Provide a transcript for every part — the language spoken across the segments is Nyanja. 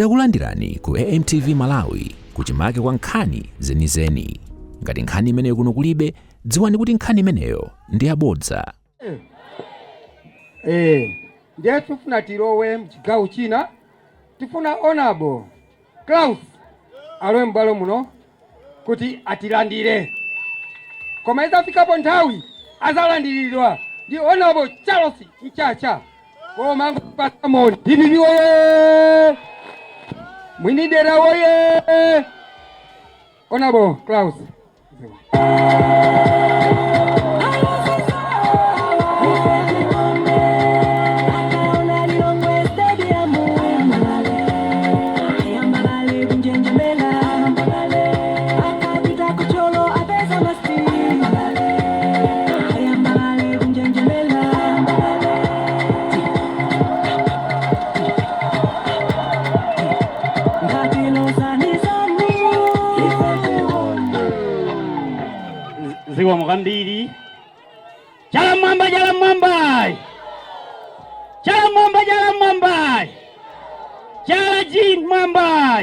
Takulandirani ku AMTV Malawi kuchimake kwa nkhani zenizeni. Ngati nkhani imeneyo kuno kulibe, dziwani kuti nkhani imeneyo ndi yabodza. Ndiye tifuna tilowe mchigawo china. Tifuna Honorable Klaus alowe m'bwalo muno kuti atilandire, koma izafikapo nthawi azalandiridwa ndi Honorable Charles Mchacha. Koma ngopasa DPP woye, mwinidera woye, Honorable Klaus. Zikomo kwambiri. Chala mwamba, chala mwamba, chala mwamba, chala mwamba, chala ji mwamba,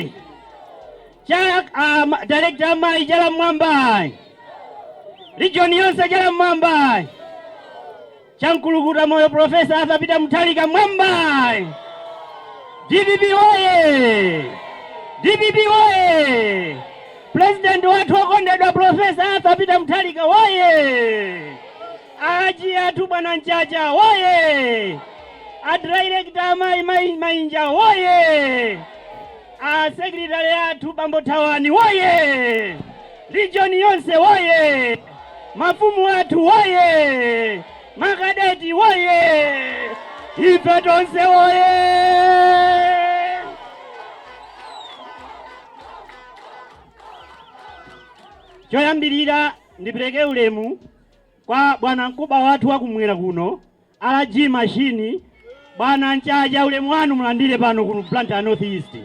chala director amayi, chala mwamba, region yonse chala mwamba, chankulukuta moyo Professor Arthur Peter Mutharika mwamba. DPP woye! DPP woye! President wathu okondedwa Professor Arthur Peter Mutharika woye! Aji athu bwana Mchacha woye! A director amayi Mainja woye! A secretary athu bambo Thawani woye! Region yonse woye! Mafumu athu woye! Makadeti woye! Ife tonse woye! Choyambirira ndipereke ulemu kwa bwana mkubwa wathu wakumwera kuno RG Machine, bwana Mchacha, ulemu wanu mulandire pano kuno Blantyre North East.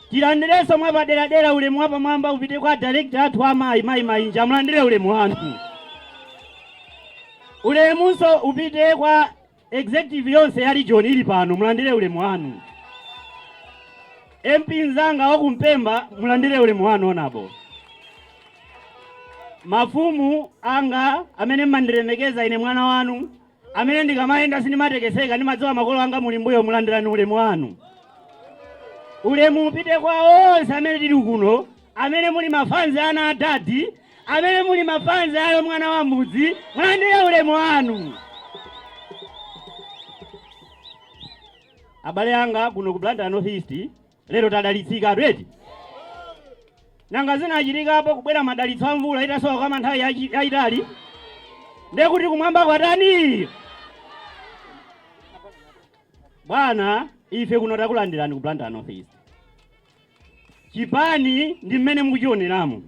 Tilandirenso mwapaderadera ulemu wapamwamba upite kwa director athu amayi, mayi Mainja, mulandire ulemu wanu. Ulemunso upite kwa executive yonse ya region ili pano, mulandire ulemu wanu. MP nzanga wakumpemba, mulandire ulemu wanu onabo. Mafumu anga amene mmandilemekeza ine mwana wanu, amene ndikamayenda sindimatekeseka, ndimadziwa makolo anga muli mbuyo, mulandirani ulemu wanu. Ulemu upite kwa onse amene tili kuno, amene muli mafanzi ana adadi, amene muli mafanzi ayo mwana wa mudzi, mulandire ulemu wanu. Abale anga kuno ku Blantyre North East lero tadalitsika tweti. Nanga zinachitikapo kubwera madalitso a mvula itasowa kwa nthawi yayitali, ndekuti kumwamba kwatani? Bwana, ife kuno takulandirani ku Blantyre North East. Chipani ndi mmene mukuchioneramo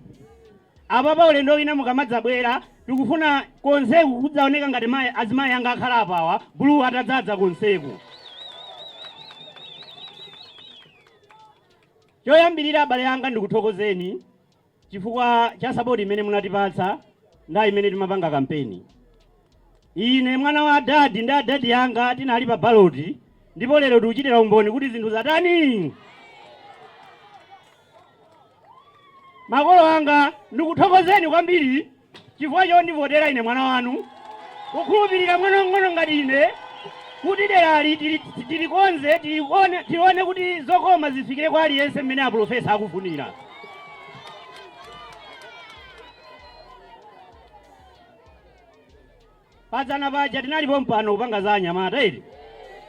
apa. Ulendo wina mukamadzabwera, tikufuna konseku kudzaoneka ngati mayi azimayi anga akhala apawa, bulu atadzadza konseku. Choyambirira, abale anga, ndikuthokozeni chifukwa cha support imene munatipatsa nda imene timapanga kampeni. Ine mwana wa adadi ndi adadi yanga tinali pa ballot, ndipo lero tikuchitira umboni kuti zinthu zatani. Makolo anga, ndikuthokozeni kwambiri chifukwa chondivotera ine mwana wanu, kukhulupirira mwana wang'ono ngati ine kuti derali tilikonze, tione kuti zokoma zifikire kwa aliyense mmene aprofesa akufunira. Padzana paja tinalipo mpano kupanga za anyamata ili,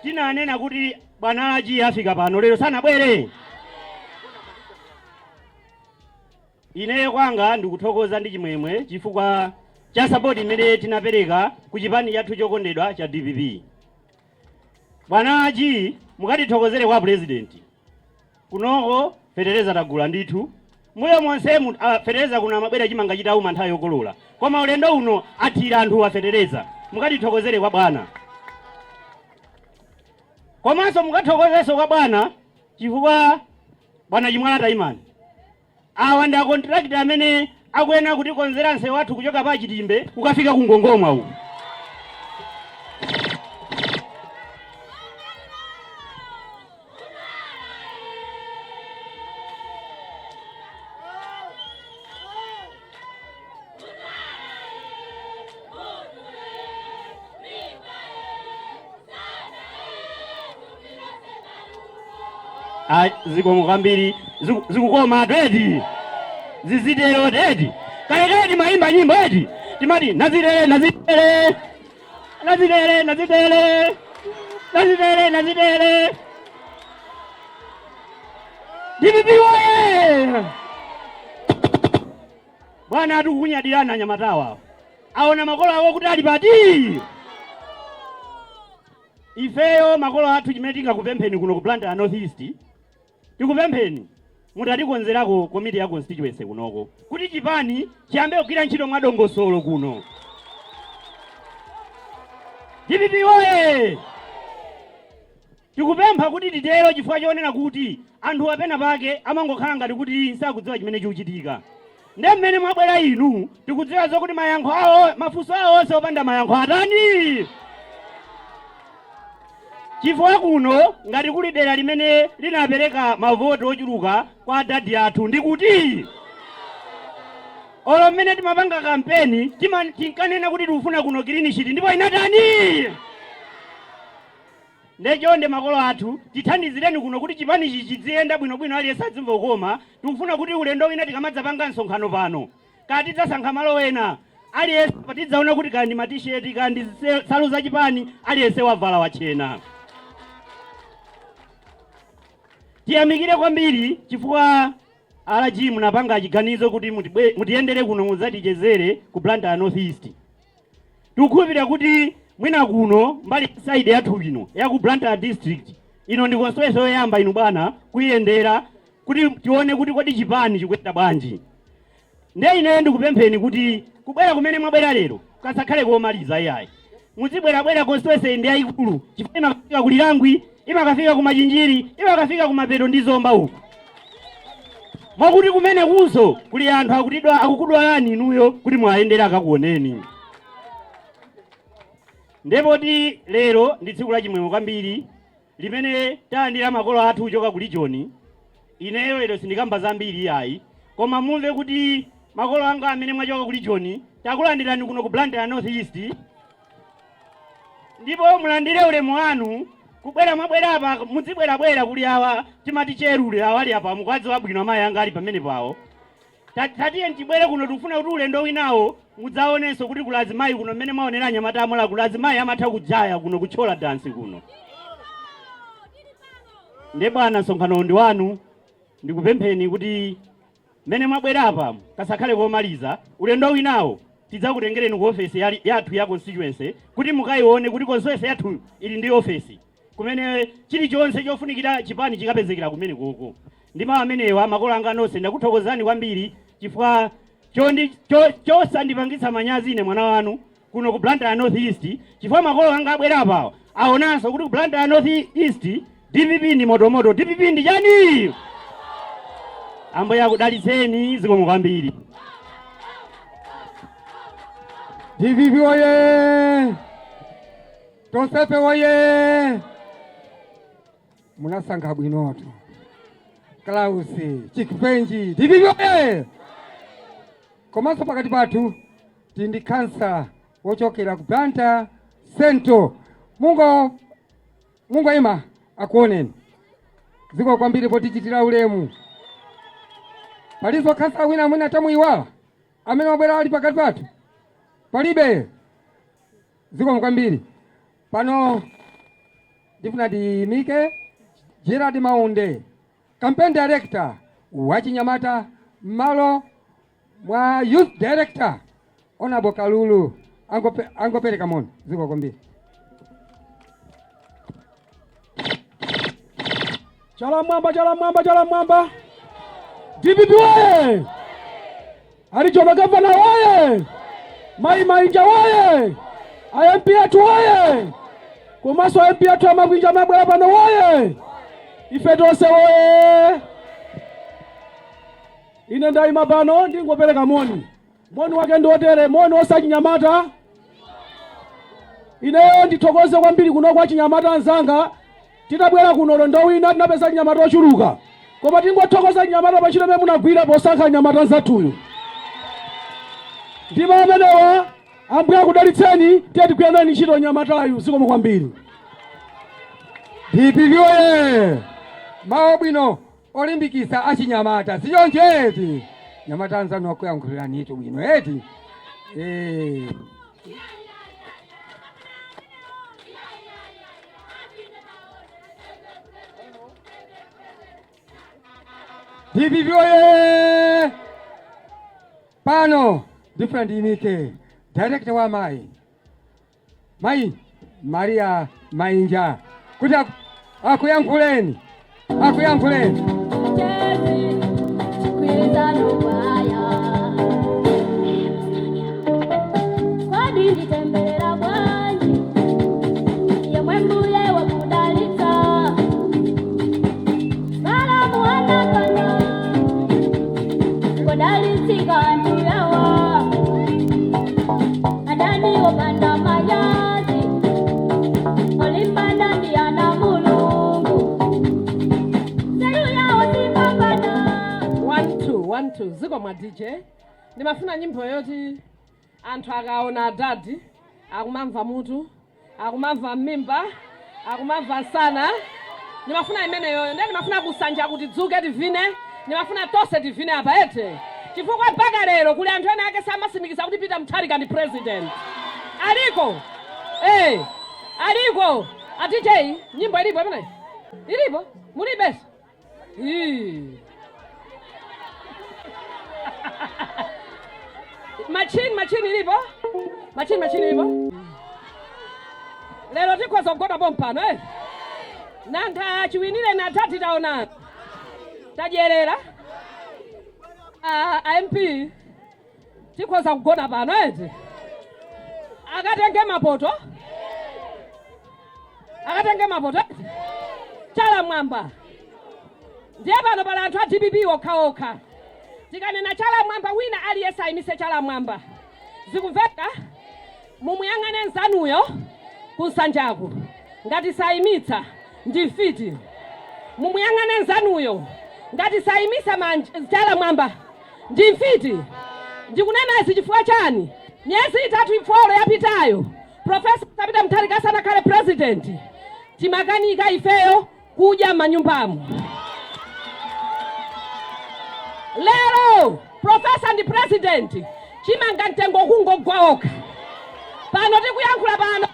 tinanena kuti bwana Alaji afika pano, lero sanabwere. Ineyo kwanga ndikuthokoza ndi chimwemwe chifukwa cha support imene tinapereka ku chipani chathu chokondedwa cha DPP. Bwana Aji, mukatithokozere kwa president. Kunoko fetereza tagula ndithu. Mbuyo monsemu fetereza kuno amabwera chimanga chitauma, nthawi yokolola, koma ulendo uno athira anthu fetereza. Mukatithokozere kwa bwana. Komanso mukathokozenso kwa bwana chifukwa bwana Chimwala Taimani, awa ndi a contractor amene akuyenera kutikonzera msewu wathu kuchoka pa Chitimbe kukafika ku Ngongomwa uku. Ah, zikomo kwambiri. Zikukoma eti, zizitero eti. Kalekale timayimba nyimbo eti, timati nazitere, nazitere, nazitere, nazitere, nazitere, nazitere. DPP woye! Bwana, atikukunyadirana. Anyamatawa aona makolo awo kuti ali pati. Ifeyo makolo athu, chimene tingakupempheni kuno ku Blantyre North East, tikupempheni mutatikonzerako komiti ya constituency kunoko kuti chipani chiyambe kugwira ntchito mwadongosolo kuno. DPP woye! Tikupempha kuti titero chifukwa chonena kuti anthu apena pake amangokhala ngati kuti sakudziwa chimene chikuchitika. Nde mmene mwabwera inu, tikudziwa zokuti mayankho awo, mafunso awo onse opanda mayankho atani, chifukwa kuno ngati kuli dera limene linapereka mavoti ochuluka kwa adadi athu, ndikuti olo mmene timapanga kampeni tinkanena kuti tikufuna kuno clean sheet, ndipo inatani? Ndechonde makolo athu, tithandizireni kuno kuti chipanichi chiziyenda bwinobwino, aliyense adzimva kukoma. Tikufuna kuti ulendo wina tikamadzapanga msonkhano pano, kaya tidzasankha malo ena, aliyense tidzaona kuti kaya ndi matisheti, kaya ndi nsalu zachipani, aliyense wavala wachena. Tiyamikire kwambiri chifukwa RG munapanga chiganizo kuti mutiyendere kuno, mudzatichezere ku Blantyre North East. Tikukhulupirira kuti mwina kuno mbali side yathu ino ya ku Blantyre District ino ndi constituency yoyamba inu bwana kuyendera kuti tione kuti kodi chipani chikuyenda bwanji. Nde ine ndikupempheni kuti kubwera kumene mwabwera lero kasakhale komaliza iyayi, muzibwerabwera. Constituency ndi yayikulu chifukwa imakafika ku Lirangwi, imakafika ku Machinjiri, imakafika ku Mapeto ndi Zomba uku, mwakuti kumene kunso kuli anthu akutidwa akukudwalani inuyo kuti mwayendera akakuoneni. Ndepoti lero ndi tsiku lachimwemwe kwambiri limene talandira makolo athu kuchoka ku region. Ineyo lero sindikamba zambiri iyayi, koma mumve kuti makolo anga amene mwachoka ku region, takulandirani kuno ku Blantyre North East, ndipo mulandire ulemu wanu kubwera mwabwera apa. Muzibwerabwera. Kuli awa timati cherule, awa ali apa, mukwadziwa bwino amayi anga ali pamene pawo. Tatiye tibwere kuno, tikufuna kuti ulendo winawo mudzaonenso kuti kuli azimayi kuno. Mmene mwaonera anyamata amola, kuli azimayi amatha kujaya kuno, kuchola dansi kuno. Nde bwana, msonkhano ndi wanu. Ndikupempheni kuti mmene mwabwera apa kasakhale komaliza. Ulendo winawo tidzakutengereni ku ofesi yathu ya constituency kuti mukayione kuti constituency yathu ili ndi ofesi kumene chilichonse chofunikira chipani chikapezekera kumene koko. Ndi mawu amenewa, makolo anga nonse, ndakuthokozani kwambiri chifukwa chosandipangitsa manyazi ine mwana wanu kuno ku Blantyre North East, chifukwa makolo anga abwera apawa aonanso kuti ku Blantyre North East DPP ndi motomoto. DPP ndi chani? Ambuye akudalitseni. Zikomo kwambiri. DPP woye! Tonsefe woye! Munasankha bwinotu. Klaus Chikpenji, DPP woye! Komanso pakati pathu tili ndi khansala wochokera ku Blantyre Central. Mungoima akuoneni. Zikomo kwambiri potichitira ulemu. Palinso khansala wina mwina tamuyiwala amene wabwera ali pakati pathu? Palibe. Zikomo kwambiri. Pano ndifuna ndiyimike Gerard Maunde, campaign director wachinyamata m'malo mwa youth director Honorable Kalulu, angopereka moni. Zikomo kwambiri. Chala mwamba, chala mwamba, chala mwamba! DPP woye! Alichoma gavana woye! Mai Mainja woye! A MP athu woye! Komanso MP athu amakwinja amabwera pano woye! Ife tonse woye! Ine ndayima pano ndingopereka moni. Moni wake ndi otere, moni osachinyamata. Ineyo ndithokoze kwambiri kuno kwa chinyamata anzanga. Titabwera kuno ulendo wina tinapeza chinyamata ochuluka, koma tingothokoza chinyamata pa ntchito imene munagwira posankha nyamata nzathuyu. Ndipo amenewa, Ambuye akudalitseni. Tiye tigwiraneni ntchito nyamatayu. Zikomo kwambiri. DPP woye! Mawu abwino olimbikitsa achinyamata, sichoncho eti? Nyamata anzanu akuyankhuliranitu bwino eti? Eh. DPP oye! Pano ndifuna ndiyimike director wa mayi mayi Maria Mainja kuti akuyankhuleni akuyankhuleni. Kodi nditemberera bwanji yemwe mbuye wakudalitsa Balamu anakana kodalitsika anthu yawa adani opanda manyazi olimbana ndi ana Mulungu nzeru yawo sipambana. 1 2 1 2 zikomo DJ. Ndimafuna nyimbo yoti anthu akaona adadi akumamva mutu, akumamva mmimba, akumamva nsana. Ndimafuna imeneyoyo. Ndiye ndimafuna kusanja kuti dzuke tivine. Ndimafuna tonse tivine apa ete, chifukwa mpaka lero kuli anthu ena ake samasimikiza kuti Peter Mutharika ndi president. Aliko, eh, aliko. A DJ, nyimbo ilipo imeneyi? Ilipo? Mulibenso? Ii. Machini, machini ilipo? Machini, machini ilipo? Lero tikhoza kugona pompano eh? Nanga chiwinire na tati taonani tadyerera a MP tikhoza kugona pano eti? Akatenge mapoto, akatenge mapoto eti? Chala mwamba. Ndiye pano pali anthu a DPP okhaokha. Tikanena chala mwamba, wina aliyense ayimise chala mwamba. Zikumveka? Mumuyang'ane nzanuyo kunsanjaku, ngati sayimitsa ndi mfiti. Mumuyang'ane nzanuyo, ngati sayimisa chala mwamba ndi mfiti. Ndikunena izi chifukwa chani? Miyezi 3 4 yapitayo, Professor Peter Mutharika asanakhale president, timakanika ifeyo kudya m'manyumbamo. Lero professor ndi president, chimanga mtengo kungogwa okha. Pano tikuyankhula pano,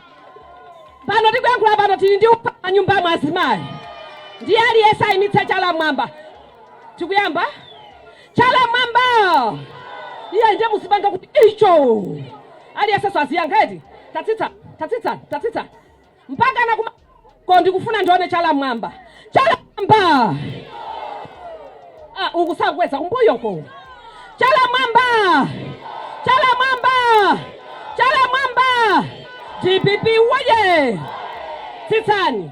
pano tikuyankhula pano, tili ndi ufa m'manyumbamo azimayi. Ndiye aliyense ayimitse chala mwamba. Tikuyamba chala mwamba. Iye ndiye musipanga kuti icho aliyense aziyankha eti. Tatsitsa, tatsitsa, tatsitsa mpaka na kuma ko. Ndikufuna ndione chala mwamba, chala mwamba. Ah, ukusakweza kumbuyoko. Chala mwamba, chala mwamba, chala mwamba. DPP woye! Tsitsani.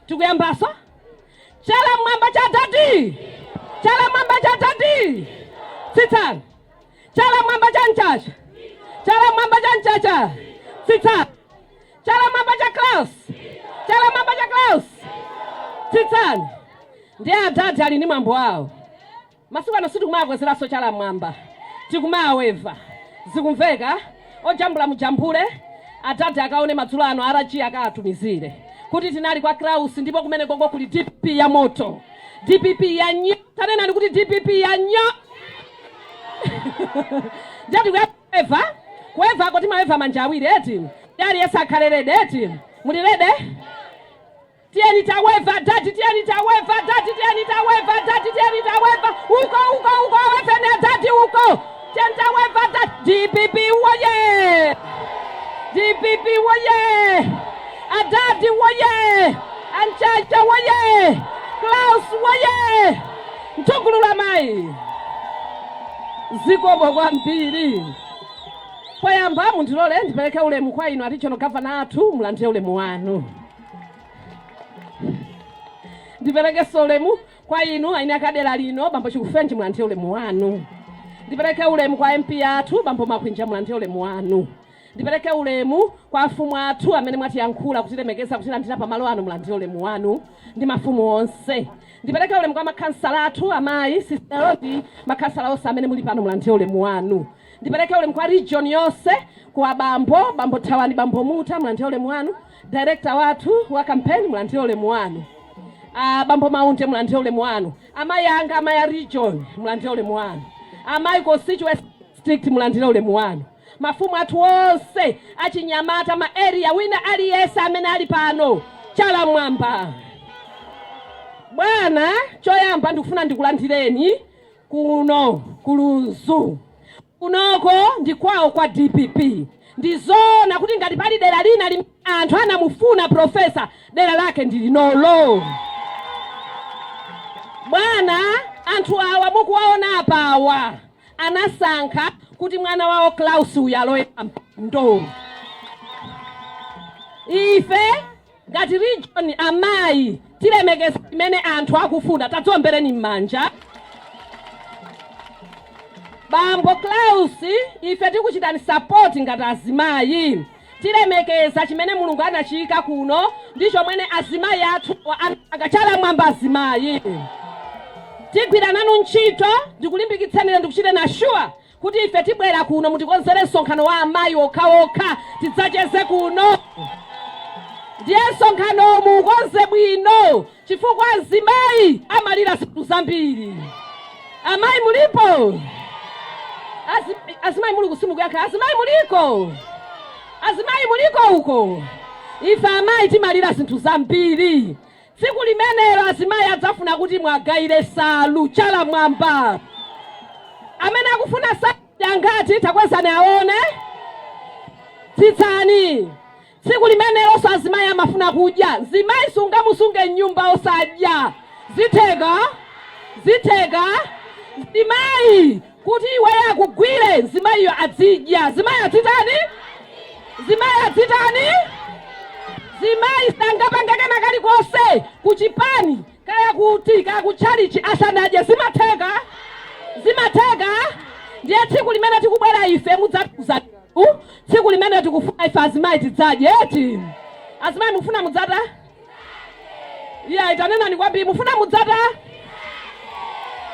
Tikuyambaso. Chala mwamba cha dadi, chala mwamba cha dadi. Tsitsani. Chala mwamba cha Mchacha, chala mwamba cha Mchacha. Tsitsani. Chala mwamba cha Klaus, chala mwamba cha Klaus. Tsitsani. Ndiye adadi ali ndi mwambo wawo. Masiku ano sitikumakwezeraso chala mwamba, tikumaweva. Zikumveka? Ojambula mujambule, adadi akaone madzulo ano, RG akatumizire kuti tinali kwa Klaus, ndipo kumene kongo kuli DPP ya moto, DPP ya nyo. Tanenani kuti DPP ya nyo. Ndiye tikuyeva kuwevako, timaweva manja awiri eti? Ndi aliyense akhale ready eti? Muli ready? Tiyeni taweva dadi, tiyeni taweva dadi, tiyeni taweva dadi, tiyeni taweva uko, uko, uko, aweveni adadi uko. Tiyeni taweva dadi. DPP woye! DPP woye! Adadi woye! Anchacha woye! Klaus woye! Mtugulula mayi, zikomo kwambiri. Poyamba mundilole ndipereke ulemu kwa inu a regional governor athu, mulandire ulemu wanu. Ndiperekenso ulemu kwa inu aine akadera lino, bambo Chikufenji, mulandire ulemu wanu. Ndipereke ulemu kwa MP athu, bambo Makwinja, mulandire ulemu wanu. Ndipereke ulemu kwa afumu athu amene mwatiyankhula, kutilemekeza, kutilandira pamalo ano, mulandire ulemu wanu ndi mafumu onse. Ndipereke ulemu kwa makhansala athu, amayi sisero ndi makhansala onse amene muli pano, mulandire ulemu wanu. Ndipereke ulemu kwa region yonse, kwa bambo Thawani, bambo Muta, mulandire ulemu wanu. Director wathu wa campaign, mulandire ulemu wanu. Bambo Maunte, mulandire ulemu wanu. Amayi anga, amayi a region, mulandire ulemu wanu. Amayi constituency district, mulandire ulemu wanu. Mafumu athu onse, achinyamata, ma area, wina aliyense amene ali pano, chala mwamba. Bwana, choyamba ndikufuna ndikulandireni kuno kulunzu. Kunoko ndi kwawo kwa DPP. Ndizoona kuti ngati pali dera lina limene anthu anamufuna profesa, dera lake ndi linolo. Bwana, anthu awa mukuwaona apawa anasankha kuti mwana wawo Klaus uyu alowe mpando. Ife ngati region, amayi, tilemekeza imene anthu akufuna. Tadziombereni m'manja. Bambo Klaus, ife tikuchitani support ngati azimayi. Tilemekeza chimene Mulungu anachiyika kuno ndi chomwene azimayi athu akachala mwamba. Azimayi, tigwira nanu ntchito. Ndikulimbikitsanire, ndikuchiteni assure kuti ife tibwera kuno, mutikonzere msonkhano wa amayi okhaokha, tidzacheze kuno. Ndiye msonkhano mukonze bwino, chifukwa azimayi amalira zinthu zambiri. Amayi mulipo? Azimayi muli kusimukuyankha. Azimayi muliko? Azimayi muliko uko? Ife amayi timalira zinthu zambiri. Tsiku limenelo azimayi adzafuna kuti mwagayire salu. Chala mwamba amene akufuna salu. Angati? Takwezani aone. Tsitsani. Tsiku limenelonso azimayi amafuna kudya. Mzimayi sungamusunge mnyumba osadya. Zitheka? Zitheka? Mzimayi kuti iweyo akugwire, mzimayiyo adzidya. Zimayi adzitani? Zimayi adzitani? Zimayi sangapanga kena kalikonse kuchipani, kaya kuti kaya kutchalichi, asanadye. Zimatheka? Zimatheka? Ndiye tsiku limene tikubwera ife mudzatiuza tsiku limene tikufuna ife azimayi tidzadye, eti? Azimayi, mufuna mudzata? Iya, itanenani kwambiri, mufuna mudzata?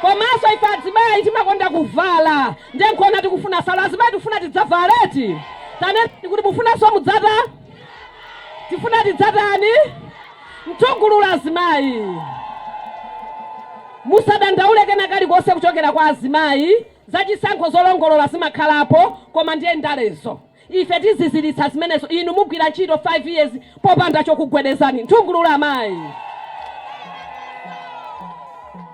Komanso ife azimayi timakonda kuvala, ndiye nkhona tikufuna salo. Azimayi tikufuna tidzavala, eti? Tanenani kuti mufunanso mudzata? Tifuna tidzatani? Mthungululu. Azimayi, musadandaule kena kalikonse kuchokera kwa azimayi. Zachisankho zolongolola zimakhalapo, koma ndiye ndalezo ife tiziziritsa zimenezo. Inu mugwira ntchito 5 years popanda chokugwedezani. Mthungululu amayi.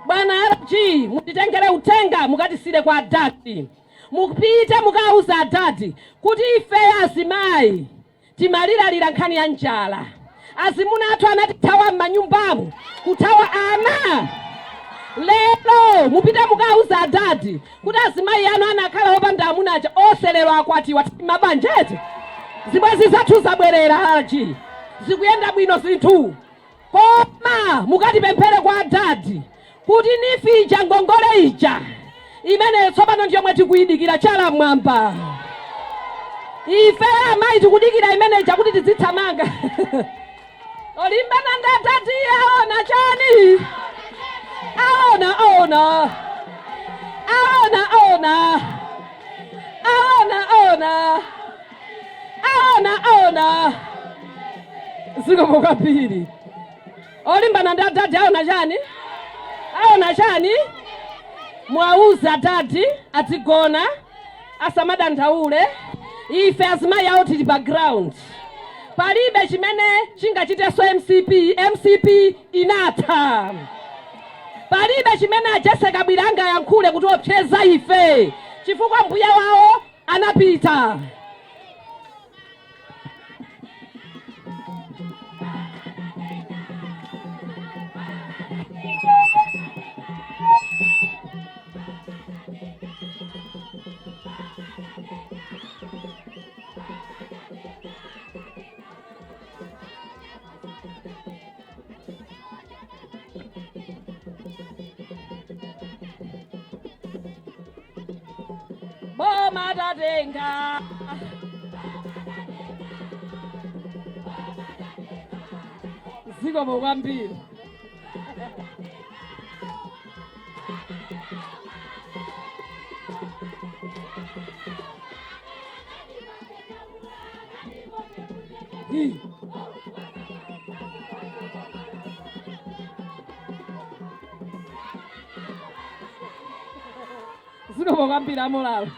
Bwana RG, mutitengere uthenga, mukatisire kwa adadi. Mupite mukauza adadi kuti ifeyo azimayi timaliralira nkhani ya njala. Azimuna athu anatithawa m'manyumbamo, kuthawa ana. Lero mupite mukauza adadi kuti azimayi anu anakhala opanda amuna aja onse lero akwatiwa, mabanja, eti? Zibwenzi zathu zabwerera aji, zikuyenda bwino zinthu. Koma mukatipemphere kwa adadi kuti NEEF ija, ngongole ija imeneyo tsopano ndiyomwe tikuyidikira. Chala mwamba. Ife amayi tikudikira imene ija kuti tidzithamanga. Olimbana ndi adadi aona chani? Aona, aona, aona, aona, aona, aona, aona, aona. Zikomo kwambiri. Olimbana ndi adadi aona chani? Aona chani? Mwauza adadi adzigona, asamadandaule. Ife azimayi awo tili pa ground. Palibe chimene chingachitenso MCP. MCP inatha. Palibe chimene a Jessie Kabwila angayankhule kuti opseza ife, chifukwa mbuya wawo anapita. Boma tatenga. Zikomo kwambiri. Hii. Zikomo kwambiri amolalo.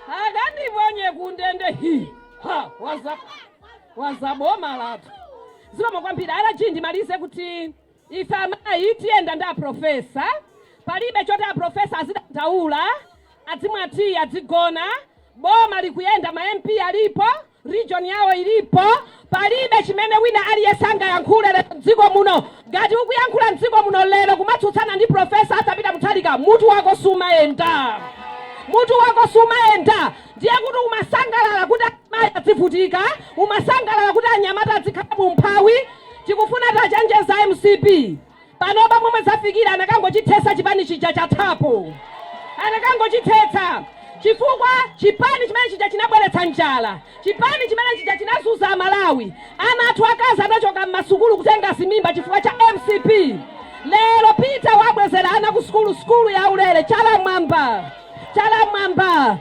Akandiponye kundende hi ha waza wazaboma lathu. Zikomo kwambiri alaji. Ndimalize kuti ife amayi tiyenda ndi aprofesa. Palibe choti aprofesa azidandaula, adzimwatiyi, adzigona. Boma likuyenda, ma MP alipo, region yawo ilipo. Palibe chimene wina aliyense angayankhule lero mdziko muno. Ngati ukuyankhula mdziko muno lero kumatsutsana ndi Profesa Arthur Peter Mutharika, mutu wako sumayenda, mutu wako sumayenda. Ndiye kuti umasangalala kuti amayi adzivutika, umasangalala kuti anyamata adzikhala mu mphawi. Tikufuna tachenjeza MCP panopa, momwe zafikira, anakangochithetsa chipani chija chathapo, anakangochithetsa, chifukwa chipani chimene chija chinabweretsa njala, chipani chimene chija chinazunza Amalawi. Ana athu akazi anachoka mmasukulu kutenga zimimba chifukwa cha MCP. Lero Peter wabwezera ana ku sukulu, sukulu ya ulere. Chala mwamba, chala mwamba.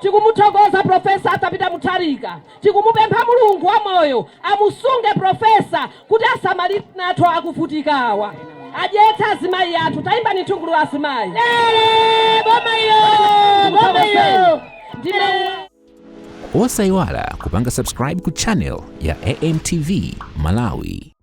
Tikumuthokoza Profesa Arthur Peter Mutharika. Tikumupempha Mulungu wa moyo amusunge profesa kuti asamalire nathu akuvutikawa, adyetse azimayi athu. Tayimbani nthungulu, azimayi. Boma iyo, boma iyo. Ndime. Osayiwala kupanga subscribe ku channel ya AMTV Malawi.